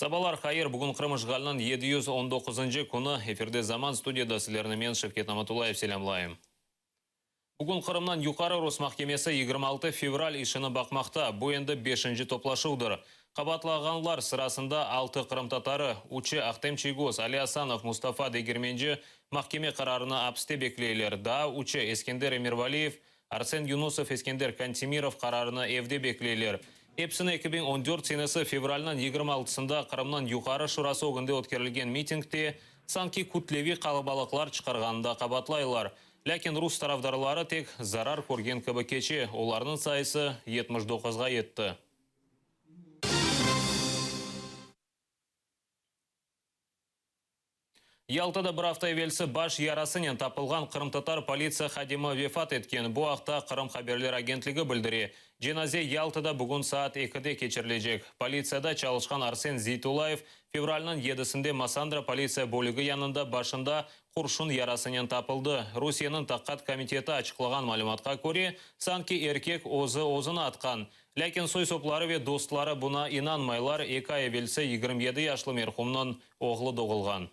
Sabalar hayır, bugün Qırım işğaliniñ 719-ncı künü, efirde Zaman, studiyada sizlerni men, Şevket Namatullayev, selâmlayım. Bugün Qırımnıñ Yuqarı Rus mahkemesi 26 fevral işini baqmaqta, bu endi beşinci toplaşuvdır. Qabaatlağanlar sırasında altı qırımtatarı, üçi Ahtem Çiygoz, Ali Asanov, Mustafa Degermenci mahkeme qararını apiste bekleyler, daa üçi Eskender Emirvaliyev, Arsen Yunusov, Eskender Kantimirov qararını evde bekleyler. Episini 2014 senesi fevralniñ 26-sında Qırımnıñ Yuqarı Şurası ögünde ötkerilgen mitingde sanki kütleviy qalabalıqlar çıqarğanında qabaatlaylar. Lâkin rus tarafdarları tek zarar körgen kibi keçe, olarnıñ sayısı 79-ğa yetti. Yaltada bir afta evelsi baş yarasınen tapılğan qırımtatar politsiya hadimi vefat etken. Bu aqta Qırım haberler agentligi bildire. Cenaze Yaltada bugün saat ekide keçirilecek. Politsiyada çalışqan Arsen Zeytullayev fevralniñ yedisinde Massandra politsiya bölügi yanında başında qurşun yarasınen tapıldı. Rusiyeniñ Taqiqat komiteti açıqlağan malümatqa köre, sanki erkek özü özüni atqan. Lâkin soy-sopları ve dostları buña inanmaylar, eki ay evelsi 27 yaşlı merhumnıñ oğlu doğulğan.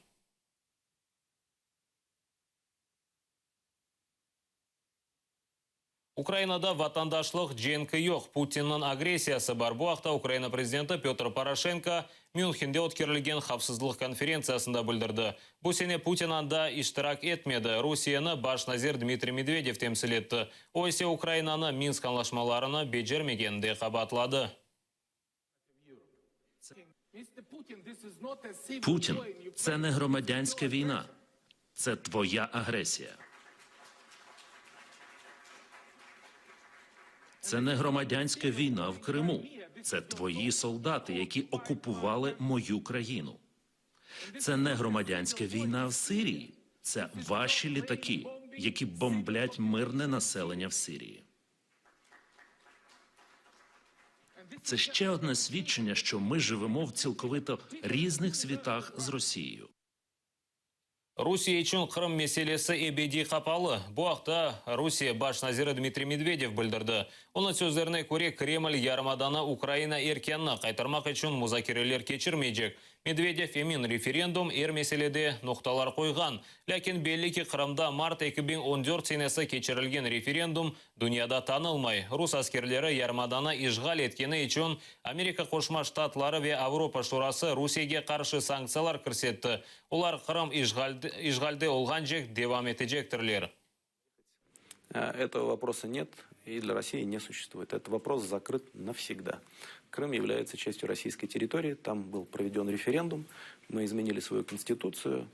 Ukrainada vatandaşlıq cenki yoq, Putinniñ agressiyası bar. Bu aqta Ukraina prezidenti Pötr Poroşenko Münhende ötkerilgen havfsızlıq konferentsiyasında bildirdi. Bu sene Putin anda iştirak etmedi, Rusiyeni baş nazir Dmitriy Medvedev temsil etti, o ise Ukrainanı Minsk añlaşmalarını becermegeninde qabaatladı. Putin, це не громадянська війна, це твоя агресія. Це не громадянська війна в Криму. Це твої солдати, які окупували мою країну. Це не громадянська війна в Сирії. Це ваші літаки, які бомблять мирне населення в Сирії. Це ще одне свідчення, що ми живемо в цілковито різних світах з Росією. Rusiye içün Qırım meselesi ebediy qapalı. Bu aqta Rusiye baş naziri Dmitriy Medvedev bildirdi. Onıñ sözlerine köre, Kreml yarımadanı Ukraina erkânına qaytarmaq içün muzakereler keçirmeycek. Medvedev emin, referendum er meselede noqtalar qoyğan. Lâkin belli ki, Qırımda mart 2014 senesi keçirilgen referendum dünyada tanılmay. Rus askerleri yarımadanı işğal etkeni içün Amerika Qoşma Ştatları ve Avropa Şurası Rusiyege qarşı sanktsiyalar kirsetti. Olar Qırım işğalde olğancek devam etecektirler. Этого вопроса нет и для России не существует. Этот вопрос закрыт навсегда. Крым является частью российской территории, там был проведен референдум, мы изменили свою конституцию.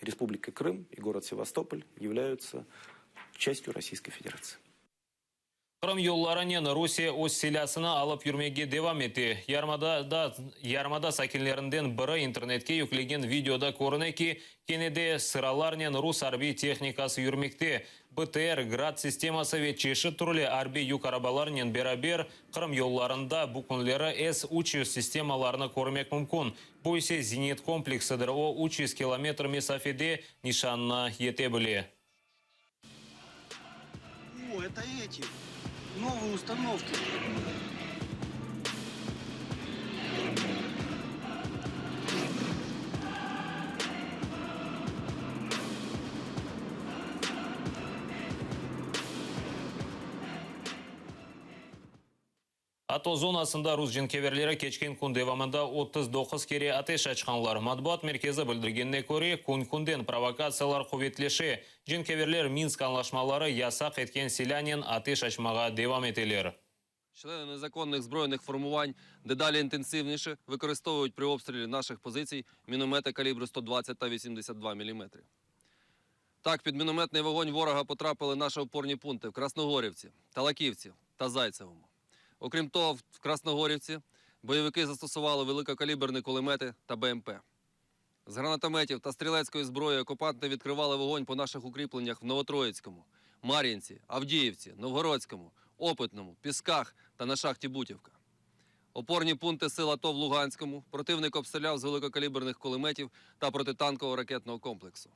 Республика Крым и город Севастополь являются частью Российской Федерации. Qırım yollarınen Rusiye öz silâsını alıp yürmege devam ete. Yarımada sakinlerinden biri internetke yüklegen videoda körüne ki, kene de sıralarnen rus arbiy tehnikası yürmekte. BTR, Grad sisteması ve çeşit türlü arbiy yük arabalarnen beraber Qırım yollarında bu künleri S 300 sistemalarını körmek mümkün. Bu ise zenit kompleksidir, o, 300 kilometr mesafede nişanına yete bile. O, это эти, новые установки. ATO zonasında rus cenkeverleri keçken kün devamında 39 kere ateş açqanlar. Matbuat merkezi bildirgenine köre, kün-künden provokatsiyalar quvetleşe. Cenkeverler Minsk añlaşmaları yasaq etken silânen ateş açmağa devam eteler. Члени незаконних збройних формувань дедалі інтенсивніше використовують при обстрілі наших позицій міномети калібру 120 та 82 міліметри. Так, під мінометний вогонь ворога потрапили наші опорні пункти в Красногорівці, Талаківці та Зайцевому. Окрім того, в Красногорівці бойовики застосували великокаліберні кулемети та БМП. З гранатометів та стрілецької зброї окупанти відкривали вогонь по наших укріпленнях в Новотроїцькому, Мар'їнці, Авдіївці, Новгородському, Опитному, Пісках та на шахті Бутівка. Опорні пункти сил АТО в Луганському противник обстріляв з великокаліберних кулеметів та протитанкового ракетного комплексу.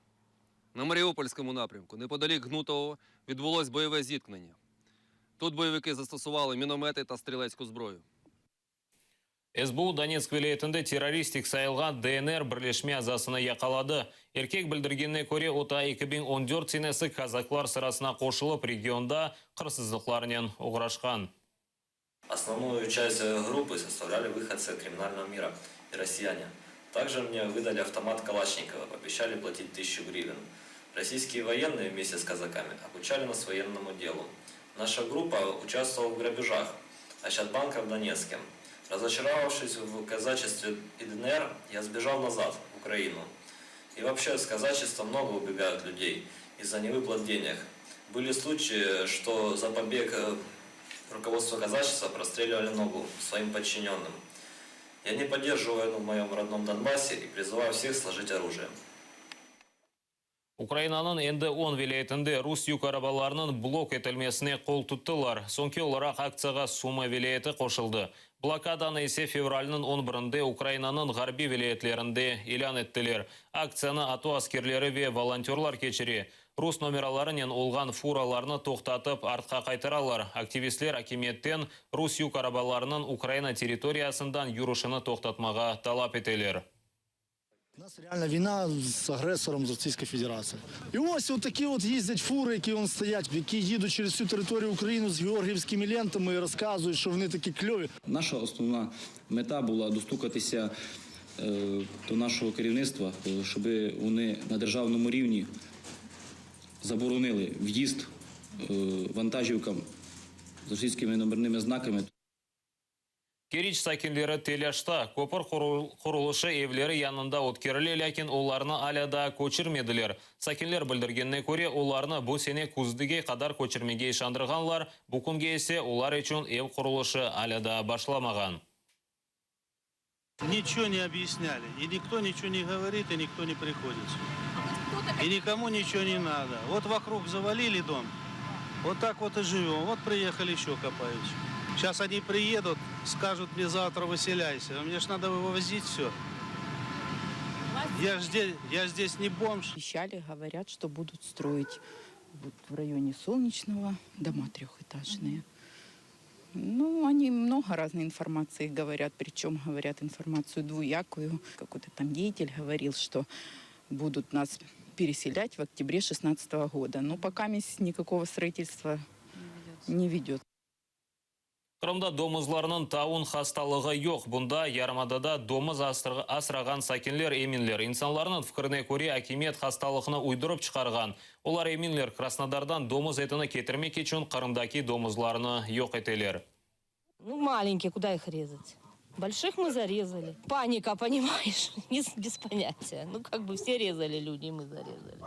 На Маріупольському напрямку, неподалік Гнутового, відбулось бойове зіткнення. Тут бойовики застосували міномети та стрілецьку зброю. SBU Donetsk vilâyetinde terroristik sayılğan DNR birleşme azasını yaqaladı. Erkek bildirgenine köre, o ta 2014 senesi kazaklar sırasına qoşulıp, regionda qırsızlıqlarnen oğraşqan. Основную часть группы составляли выходцы криминального мира и россияне. Также мне выдали автомат Калашникова, пообещали платить 1000 гривен. Российские военные вместе с казаками обучали нас военному делу. Наша группа участвовала в грабежах Ощадбанка в Донецке. Разочаровавшись в казачестве и ДНР, я сбежал назад, в Украину. И вообще с казачества много убегают людей из-за невыплат денег. Были случаи, что за побег э, руководство казачества простреливали ногу своим подчиненным. Я не поддерживаю войну в моем родном Донбассе и призываю всех сложить оружие. Ukrainanıñ endi 10 vilâyetinde rus yük arabalarınıñ blok etilmesine qol tuttılar. Soñki olaraq aktsiyağa Sumı vilâyeti qoşuldı. Blokadanı ise fevralniñ 11-nde Ukrainanıñ ğarbiy vilâyetlerinde ilân ettiler. Aktsiyanı ATO askerleri ve volontörlar keçire. Rus nomeralarınen olğan furalarnı toqtatıp artqa qaytaralar. Aktivistler akimiyetten rus yük arabalarınıñ Ukraina territoriyasından yürüşini toqtatmağa talap eteler. У нас реальна війна з агресором з Російської Федерації. І ось отакі от їздять фури, які вон стоять, які їдуть через всю територію України з георгіївськими лентами і розказують, що вони такі кльові. Наша основна мета була достукатися е, до нашого керівництва, щоб вони на державному рівні заборонили в'їзд е, вантажівкам з російськими номерними знаками. Keriç sakinleri telâşta. Köpür qurulışı evleri yanında ötkerile, lâkin olarnı alâ daa köçürmediler. Sakinler bildirgenine köre, olarnı bu sene küzge qadar köçürmege işandırğanlar, bu künge ise olar içün ev qurulışı alâ daa başlamağan. Ничего не объясняли. И никто ничего не говорит, и никто не приходит. И никому ничего не надо. Вот вокруг завалили дом. Вот так вот и живем. Вот приехали еще копают. Сейчас они приедут, скажут мне завтра выселяйся. Мне ж надо вывозить все. Я, ж здесь, я здесь не бомж. Обещали, говорят, что будут строить вот в районе Солнечного дома трехэтажные. Ну, они много разной информации говорят, причем говорят информацию двуякую. Какой-то там деятель говорил, что будут нас переселять в октябре 2016 года. Но пока никакого строительства не ведет. Qırımda domuzlarnıñ taun hastalığı yoq. Bunda yarımadada domuz asrağan sakinler eminler. İnsanlarnıñ fikrine köre akimiyet hastalıqnı uydurıp çıqarğan. Olar eminler Krasnodardan domuz etini ketirmek içün Qırımdaki domuzlarnı yoq eteler. Ну, маленькие, куда их резать? Больших мы зарезали. Паника, понимаешь? Не, без понятия. Ну, как бы все резали люди, и мы зарезали.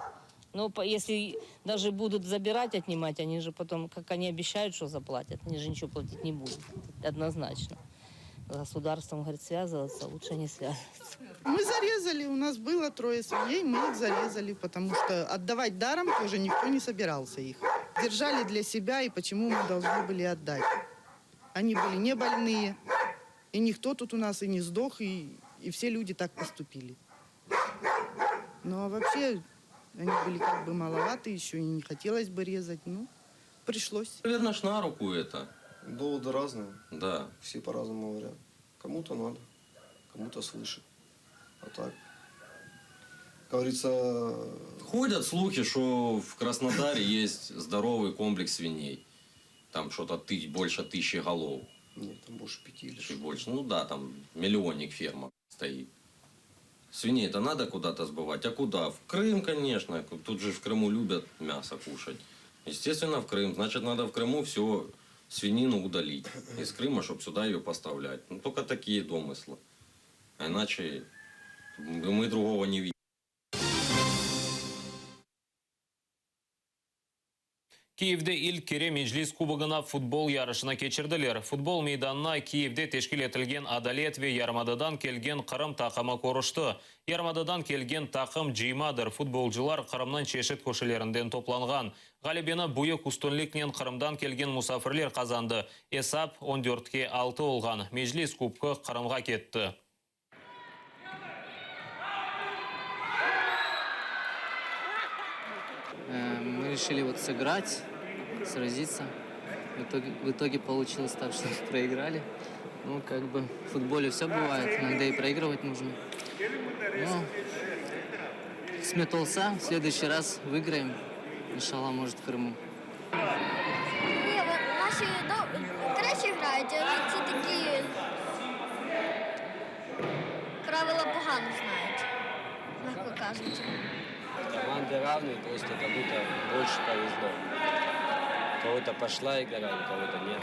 Но по- если даже будут забирать, отнимать, они же потом, как они обещают, что заплатят, они же ничего платить не будут. Однозначно. С государством, говорит, связываться, лучше не связываться. Мы зарезали, у нас было трое свиней, мы их зарезали, потому что отдавать даром тоже никто не собирался их. Держали для себя, и почему мы должны были отдать? Они были не больные, и никто тут у нас и не сдох, и, и все люди так поступили. Ну а вообще они были как бы маловаты еще, и не хотелось бы резать, ну, пришлось. Наверное, ж на руку это. Доводы разные, Да. все по-разному говорят. Кому-то надо, кому-то свыше. А так, как говорится, Ходят слухи, что в Краснодаре есть здоровый комплекс свиней. Там что-то ты, больше тысячи голов. нет, там больше пяти или Чуть больше. Ну да, там миллионник ферма стоит. Свиней-то надо куда-то сбывать. А куда? В Крым, конечно. Тут же в Крыму любят мясо кушать. Естественно, в Крым. Значит, надо в Крыму все свинину удалить из Крыма, чтобы сюда ее поставлять. Ну, только такие домыслы. А иначе мы другого не видим. Kiyevde ilk kere Meclis Kubogına futbol yarışını keçirdiler. Futbol meydanına Kiyevde teşkil etilgen Adalet ve yarımadadan kelgen Qırım taqımı körüşti. Yarımadadan kelgen taqım cıymadır. Futbolcılar Qırımnıñ çeşit köşelerinden toplanğan. Ğalebeni büyük üstünliknen Qırımdan kelgen musafirler qazandı. Esap 14-ke 6 olğan. Meclis Kubogı Qırımğa ketti. Мы решили вот сыграть, сразиться. В итоге, в итоге получилось так, что проиграли. Ну, как бы в футболе все бывает, иногда и проигрывать нужно. Ну, qısmet olsa, в следующий раз выиграем. İnşalla, может, в Крыму. Ні, наші краще грають, але ці такі правила погано знають, м'яко кажучи. Команды равные, просто кому-то больше повезло. У кого-то пошла игра, у кого-то нет.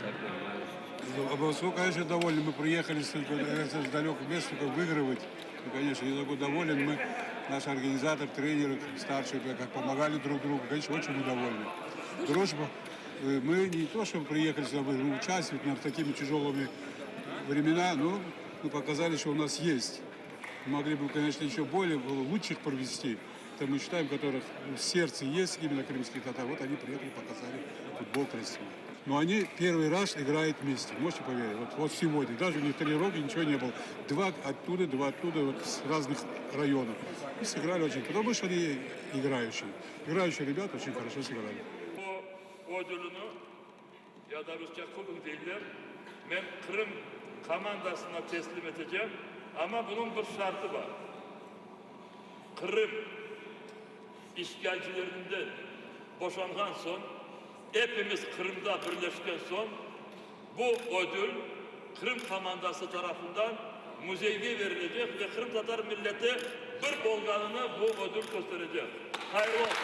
Так нормально. Областной, конечно, довольны. Мы приехали с, с далекого места, только выигрывать. Ну, конечно, я такой доволен. Мы, наш организатор, тренеры, старшие, как помогали друг другу. Конечно, очень мы довольны. Дружба. Э, Мы не то, что приехали сюда, мы участвовать в такими тяжелыми времена, но мы показали, что у нас есть. Могли бы, конечно, еще более лучших провести. Это мы считаем, которых в сердце есть именно крымских татар. Вот они приехали, показали футбол красивый. Но они первый раз играют вместе, можете поверить. Вот, вот сегодня, даже у них тренировки, ничего не было. Два оттуда, два оттуда, вот с разных районов. И сыграли очень, потому что они играющие. Играющие ребята очень хорошо сыграли. Bu ödülüni ya da rusça kubok deyler men Qırım komandasına teslim etecem, amma bunıñ bir şartı bar. Qırım işğalcilerinden boşanğan soñ, epimiz Qırımda birleşken soñ, bu ödül Qırım komandası tarafından müzeyge verilecek ve qırımtatar milleti bir olğanını bu ödül kösterecek. Hayırlı olsun!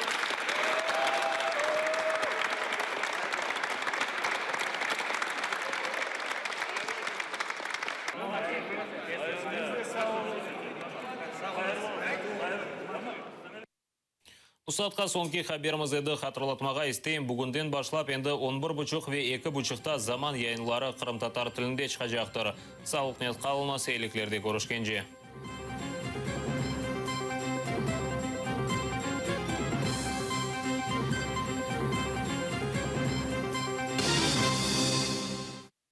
Bu saatqa soñki haberimiz edi. Hatırlatmağa isteyim, bugünden başlap endi on bir buçuq ve eki buçuqta Zaman yayınları qırımtatar tilinde çıqacaqtır. Sağlıqnen qalıñız, eyiliklerde körüşkence.